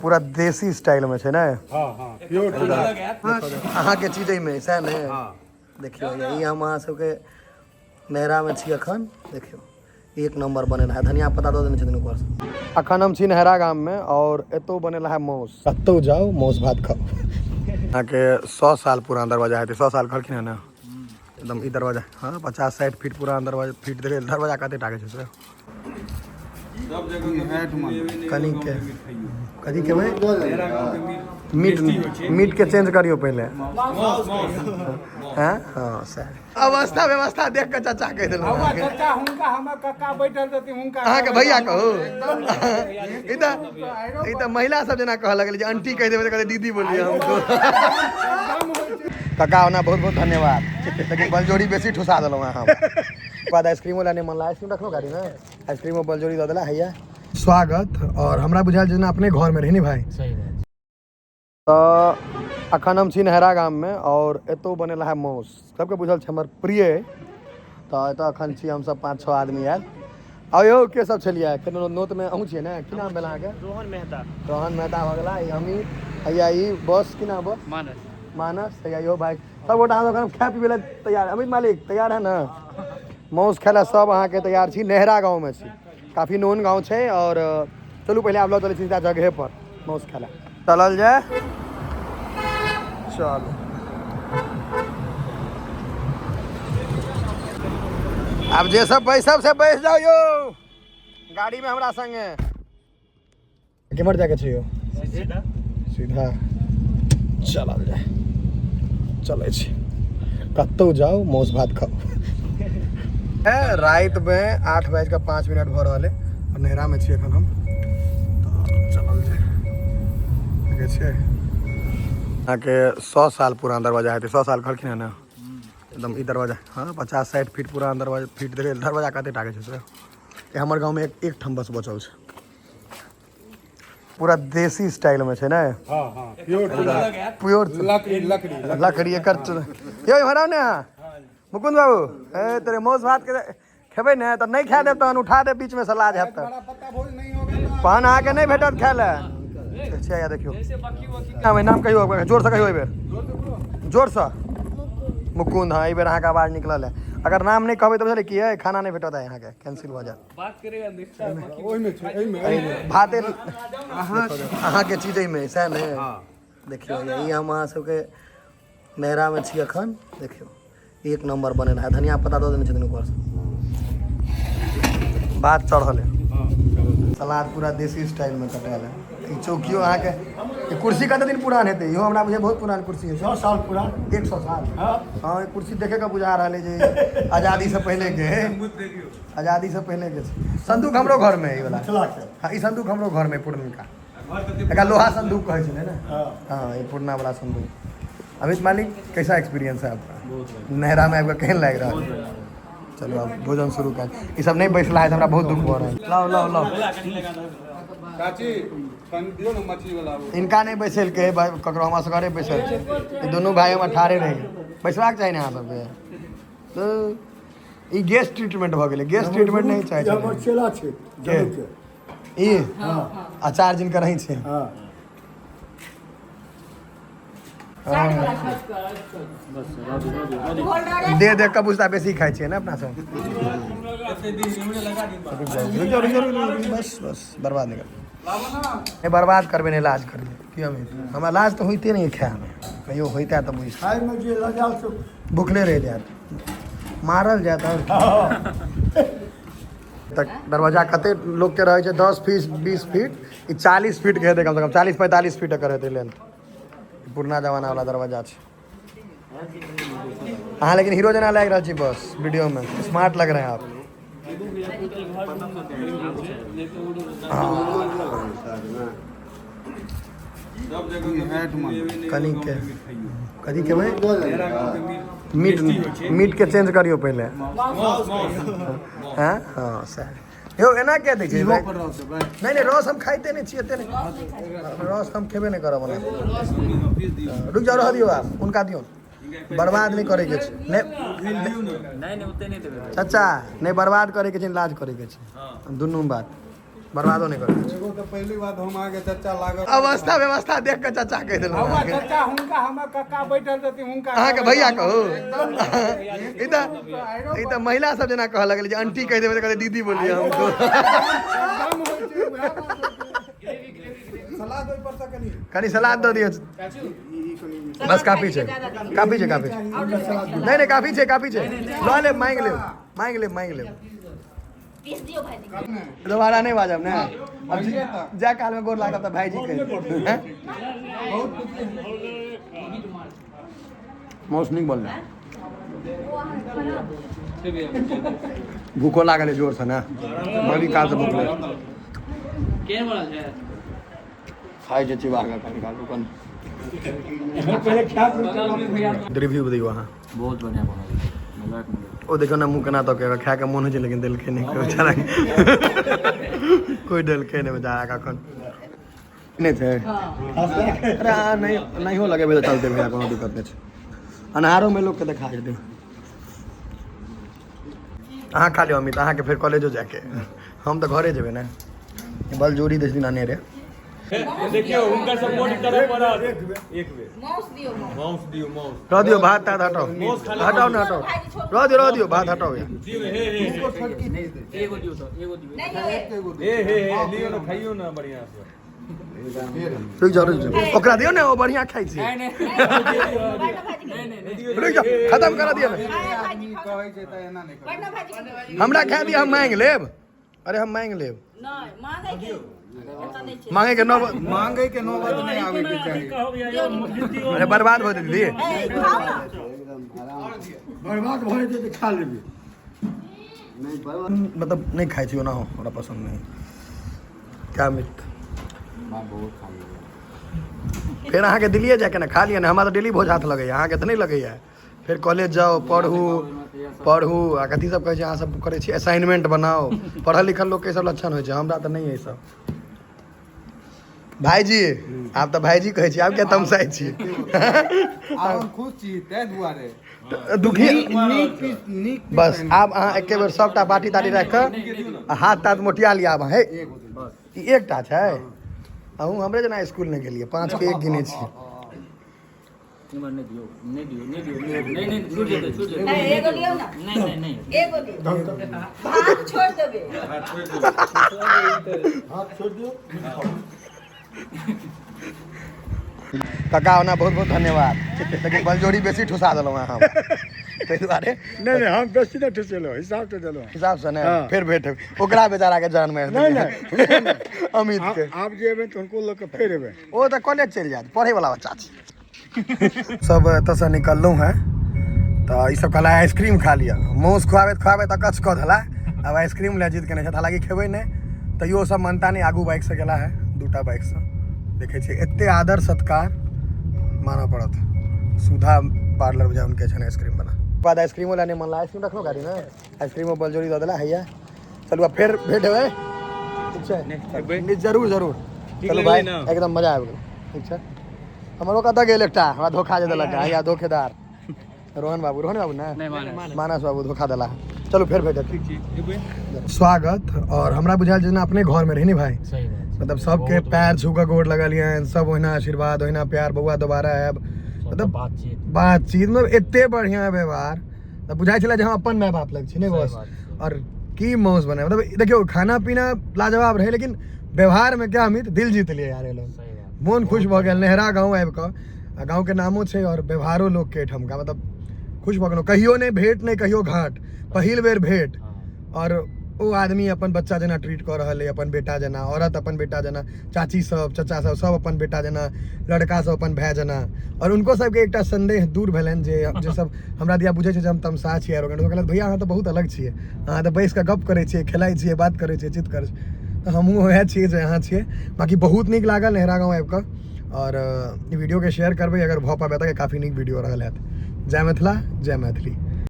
पूरा देसी स्टाइल में छै ने। हाँ हाँ, प्योर। अहाँके चीज एहिमे सएह ने। देखियौ, ई हम अहाँ सबके नैहरामे छी अखन। देखियौ, एक नंबर बनेला है। धनिया पत्ता दऽ देने छथिन ऊपरसँ। अखन हम छी नहरा गाममे और एतौ बनेला है माउस। कतौ जाउ, माउस भात खाउ। अहाँके 100 साल पुरान दरवाजा हेतै। 100 साल कहलखिन हँ ने। एकदम ई दरवाजा, हाँ, 50-60 फीट पुरान दरवाजा। फीट देखै, दरवाजा कते टाके छै से। कनी के कथी खेबै? मीट। मीट के चेंज करियौ पहिले। हैं, हाँ सर, अवस्था व्यवस्था देख के चाचा कहि देलहुँ अहाँके। चाचा, हुनका हमर कक्का बैठल छथिन, हुनका। अहाँके भैया कहू। ई तऽ महिला सब जेना कहऽ लगलै जे आंटी कहि देबै तऽ कहतै दीदी बोलिए हमको। काका, ओना बहुत बहुत धन्यवाद, लेकिन बलजोरी बेसी ठुसा देलहुँ अहाँ। बाद आइसक्रीमो लाने मन। आइसक्रीम रखलो गाड़ी में। आइसक्रीमो बलजोरी दऽ देला। हैया स्वागत। और हमरा बुझायल जेना अपने घर में रही ने भाई। सही बात। तऽ अखन हम छी नहरा गाममे और एतौ बनेला है माउस। सबके बुझल छै हमर प्रिय। तऽ एतऽ अखन छी हमसब 5-6 आदमी आयल। आउ यौ, के सब छलियै केनो नोतमे? अहूँ छियै ने? की नाम भेल अहाँके? रोहन मेहता। रोहन मेहता भऽ गेला। ई अमित, हैया ई बस, की नाम बस? मानस। मानस। हैया इहो भाई। सब गोटा अहाँ सब खाय पीबै लए तैयार। अमित मालिक, तैयार है ने माउस खाय लए? सब अहाँके तैयार छी। नेहरा गाँवमे छी, काफी नोन गाँव छै। और चलू, पहिले आब लऽ चलै छी सीधा जगहे पर माउस खाय लए। चलल जाय, चलू। आब जे सब बैसब से बैस जाउ यौ गाड़ी में हमरा संगे। केम्हर जाके छै यौ? सीधा चलल जाय। चलै छी। कतौ जाउ, माउस भात खाउ। रातिमे 8 बाजि कऽ 5 मिनट भऽ रहल है और नैहरामे छी एखन हम। तऽ चलल जाय। देखै छियै, अहाँके 100 साल पुरान दरवाजा हेतै। 100 साल कहलखिन हँ ने। एकदम ई दरवाजा, हाँ, 50-60 फीट पुरान दरवाजा। फीट देखै, दरवाजा कते टाके छै से। ई हमर गाँवमे एक एक ठाम बस बचल छै। पूरा देसी स्टाइल में छै ने। हाँ हाँ, प्योर। प्योर। लकड़ी, लकड़ी। लकड़ी एकर। यौ, इम्हर आउ ने अहाँ, मुकुंद बाबू। ए तेरे, मौस भात के खेबै ने तऽ नहि खाए देब, तहन उठा देब बीचमे से, लाज हैत तऽ। बड़ा पत्ता भोज नहीं होगा ना। तहन अहाँके नहि भेटत खाय लए। छै या देखियौ, नाम नाम कहियौ, जोरसँ कहियौ एहि बेर, जोरसँ। मुकुंद। हाँ, एहि बेर अहाँके आवाज निकलल है। अगर नाम नहि कहबै तऽ बुझलियै की है, खाना नहि भेटत है अहाँके, कैंसिल भऽ जायत। बात करेगा निष्ठा। ओहिमे छै, एहिमे, एहिमे। भाते अहाँके चीज एहिमे सएह ने। देखियौ, ई हम अहाँ सबके नैहरामे छी अखन। देखियौ, एक नंबर बनेला है। धनिया पत्ता दऽ देने छथिन ऊपरसँ। भात चढ़ल है, सलाद पूरा देसी स्टाइल में कटायल है। ई चौकियो अहाँके, ई कुर्सी कते दिन पुरान हेतै इहो? हमरा बुझाइ बहुत पुरान कुर्सी है। 100 साल पुरान। 100 साल? हाँ। हाँ, ई कुर्सी देखे के बुझा रहल है जे आजादी से पहले के है। आजादी से पहले के छै। संदूक हमरो घर में है ई वाला। मिथिला के। हाँ, ई संदूक हमरो घर में है, पुरनका। एकरा लोहा संदूक कहै छलै ने। हाँ। हाँ, ये पुरना वाला संदूक। अमित मालिक, कैसा एक्सपीरियंस है आपका? नहरा में आपका केहन लागि रहल है? चलो, अब भोजन शुरू कर। ई सब नहीं बैसला है तऽ हमरा बहुत दुख भऽ रहल। लाओ लाओ लाओ। चाची, कनि दियौ ने मछली वाला ओ। इनका नहीं बैसेलकै भाई ककरो, हमरा सगरे बैसल छै। ई दुनू भाई हमर ठाढ़े रहि गेल। बैसबाक चाही ने अहाँ सबके। तऽ ई गेस्ट ट्रीटमेंट भऽ गेलै। गेस्ट ट्रीटमेंट नहीं चाही। ई हमर चेला छै जदू के। ई अचार जिनकर रही छै। हाँ। दे दे कऽ बुझता बेसी खाइ छियै ने अपना सब। रुक जाउ, रुक जाउ, रुक जाउ, रुक जाउ, बस बस, बर्बाद नहि करबै। नहि बर्बाद करबै, नहि लाज करबै। की अमित, हमरा लाज तऽ होइते नहि खायमे। कहियो होइते तऽ बुझ। खायमे जे लजाल से भुखले रहि जायत, मारल जायत। आओर की? तऽ दरवाजा कते लोकके रहै छै 10 फीट, 20 फीट, ई 40 फीट के हेतै। कमसँ कम 40-45 फीट एकर हेतै लेंथ। पुरना जमाना वाला दरवाजा छै। अहाँ लेकिन हीरो जेना लागि रहल छी बस वीडियो में। स्मार्ट लग रहे हैं आप। कनी के कथी खेबै? मीट। मीट के चेंज करियौ पहिले। हैं, हाँ सएह। यौ, एना किया दै छै? नहि नहि, रस हम खाइते नहि छियै एते। नहि, रस हम खेबे नहि करब ओना। रुकि जाउ, रह दियौ। आब हुनका दियौ, बर्बाद नहि करैके छै। नहि। नहीं नहीं, उतने नहीं देबै। चाचा, नहि बर्बाद करैके छै, लाज करैके छै, दुनू बात। बर्बादो नहि करबै। एगो तऽ पहिली बात हम अहाँके चचा लागब। अवस्था व्यवस्था देख कऽ चाचा कहि देलहुँ अहाँके। चाचा हुनका हमर कक्का बैठल छथिन हुनका। अहाँके भैया कहू, ई तऽ महिला सब जेना कहऽ लगलै जे आंटी कहि देबै तऽ कहतै दीदी बोलिए हमको। सलाद ओहि पर से कनि कनि सलाद दऽ दियौ। बस काफी छै, काफी छै, काफी छै। नहि नहि, काफी छै, काफी छै। लऽ लेब, मांगि लेब, मांगि लेब, मांगि लेब। पीस दियौ भाईजी। दोबारा नहि बाजब ने। अब जाय काल में गोर लागब तऽ भाईजी कहि देब। हैं? मौस नीक बनलै। भूखो लागल है जोर से ने, बड़ी काल से भूख लागल। केहन बनल छै? खाइ छै चिबा कऽ कनि काल रुकन। रिव्यू दियौ अहाँ। बहुत बढ़िया बनल छै, मजाक नहि। ओ देखियौ ने मुँह केना तके, खायके मोन होइ छै लेकिन देलकै नहि कोइ बेचारा, कोइ देलकै नहि बेचारा के एखन नहि छै। अरे अहाँ नहि नहियो लगेबै तऽ चलतै भैया, कोनो दिक्कत नहि छै। अन्हारोमे लोकके देखा जेतै। अहाँ खा लियौ अमित, अहाँके फेर कॉलेजो जायके, हम तऽ घरे जेबै ने। बलजोरी दै छथिन अनेरे। देखियौ हुनकर सपोर्ट करऽ पड़त एक बेर। माउस दियौ, माउस। माउस दियौ, माउस। रह दियौ भात तात हटाउ, हटाउ ने, हटाउ, रह दियौ, रह दियौ भात हटाउ या। दियौ, हे हे हे। एगो दियौ तऽ, एगो दियौ। नहि यौ। हे हे हे, लियौ ने, खाइयौ ने बढ़िआँ से। रुकि जाउ, रुकि जाउ, ओकरा दियौ ने, ओ बढ़िआँ खाइ छै। नहि नहि। बड़ना भाईजी के। नहीं। रुकि जाउ, खतम करा दियौ ने। भाईजी खाउ। कहै छै तऽ एना नहि करू। बड़ना भाईजी के। हमरा खाय दिअ, हम मांगि लेब। अरे हम मांगि लेब। नहि, मांगै के एतऽ नहि छै। मांगे के नौ मांगै के नौबत नहि आबै के चाही। अरे बर्बाद भऽ जेतै दीदी। ए, खाउ ने। बर्बाद भऽ जेतै तऽ खा लेबै। मतलब नहि खाइ छी ओना, हमरा पसन्द नहि। क्या मित फेर अहाँके दिल्लीए जायके ने, खा लिअ ने। हमरा तऽ डेली भोज हाथ लगैया, अहाँके तऽ नहि लगैया। फेर कॉलेज जाउ, पढ़ू पढ़ू आ कथी सब कहै छै अहाँ सब करै छी, असाइनमेंट बनाउ। पढ़ल लिखल लोकके ई सब लक्षण होइ छै, हमरा तऽ नहि अइ सब। भाईजी, आब तऽ भाईजी कहै छी, आब किया तमसाइ छी? आब हम खुश छी ताहि दुआरे। दुखी नीक पीस, नीक पीस। बस आब अहाँ एके बेर सबटा बाटी ताटी राखि कऽ आ हाथ ताथ मोटिया लिअ आब। हे, ई एकटा छै? अहूँ हमरे जेना स्कूल नहि गेलियै, 5 के 1 गिनै छी। इम्हर नहि दियौ, नहि दियौ, नहि दियौ, नहि नहि, छूट जेतै, छूट जेतै। ए, एगो लियौ ने। नहि नहि नहि। एगो लियौ, भात छोड़ि देबै। हाथ छोड़ि दियौ। काका, ओना बहुत बहुत धन्यवाद, लेकिन बलजोरी बेसी ठुसा देलहुँ अहाँ हमरा, ताहि दुआरे। नहि नहि, हम बेसी नहि ठुसेलहुँ, हिसाब से देलहुँ। हिसाब से ने। हाँ। फेर भेट हेबै। ओकरा बेचारा के जान मारि नहि, देलियै। अमित के। आब जे एबै तऽ हुनको लऽ कऽ फेर एबै। ओ तऽ कॉलेज चलि जायत, पढ़े वाला बच्चा छै। सब एतऽसँ निकललहुँ हेँ तऽ ई सब कहला आइसक्रीम खा लिअ। मौस खुआबैत खुआबैत अकछ कऽ देला, आब आइसक्रीम लए जिद केने छथि। हालाँकि खेबै नहि, तैयो सब मानता नहि। आगू बाइकसँ गेला है, दूटा बाइकसँ देखै छियै। एते आदर सत्कार मानऽ पड़त। सुधा पार्लर बुझा हुनके छनि आइसक्रीम बला। बाद आइसक्रीमो लए नहि मनला। आइसक्रीम रखलहुँ गाड़ी ने, आइसक्रीमो बलजोरी दऽ देला। हैया चलू, आब फेर भेट हेबै। ठीक छै, जरूर जरूर। चलू भाई, एकदम मजा आबि गेल। ठीक छै। हमरो कतऽ गेल एकटा, हमरा धोखा जे देलक हैया धोखेदार रोहन बाबू, रोहन बाबू ने, मानस बाबू धोखा देला। चलू फेर भेट हेतै। स्वागत और हमरा बुझायल जेना अपने घर में रही ने भाई। सही बात। मतलब सबके पैर छू कऽ गोर लगलियनि, सब ओहिना आशीर्वाद, ओहिना प्यार, बौआ दोबारा आयब, मतलब बातचीत। बातचीत मतलब एते बढ़िया व्यवहार, तऽ बुझाइ छलै जे हम अपन माय बाप लग छी ने बस। बात छै। और की मौस बनाए, मतलब देखियौ खाना पीना लाजवाब रहै, लेकिन व्यवहार में क्या अमित दिल जीत लियै यार ये लोग। सही बात। मोन खुश भऽ गेल नेहरा गाँव आबि कऽ, आ गाँवके नामो छै और व्यवहारो लोकके एहिठामका, मतलब खुश भऽ गेलहुँ। कहियो नहि भेट, नहि कहियो घाट, पहिल बेर भेट और ओ आदमी अपन बच्चा जेना ट्रीट कऽ रहल अइ, अपन बेटा जेना, औरत अपन बेटा जेना, चाची सब, चचा सब, सब अपन बेटा जेना, लड़का सब अपन भाय जेना। और उनको सबके एकटा संदेह दूर भेलनि जे जे सब हमरा दिया बुझै छै जे हम तमसा छियै, arrogant। ओ कहलथि भैया अहाँ तऽ बहुत अलग छियै, अहाँ तऽ बैस कऽ गप करै छियै, खेलाइ छियै, बात करै छियै, चित करै छियै, तऽ हमहूँ वएह छियै जे अहाँ छियै। बाँकी बहुत नीक लागल नेहरा गाँव आबि कऽ और ई वीडियोके शेयर करबै अगर भऽ पाबै तऽ, काफी नीक वीडियो रहल हैत। जय मिथिला, जय मैथिली।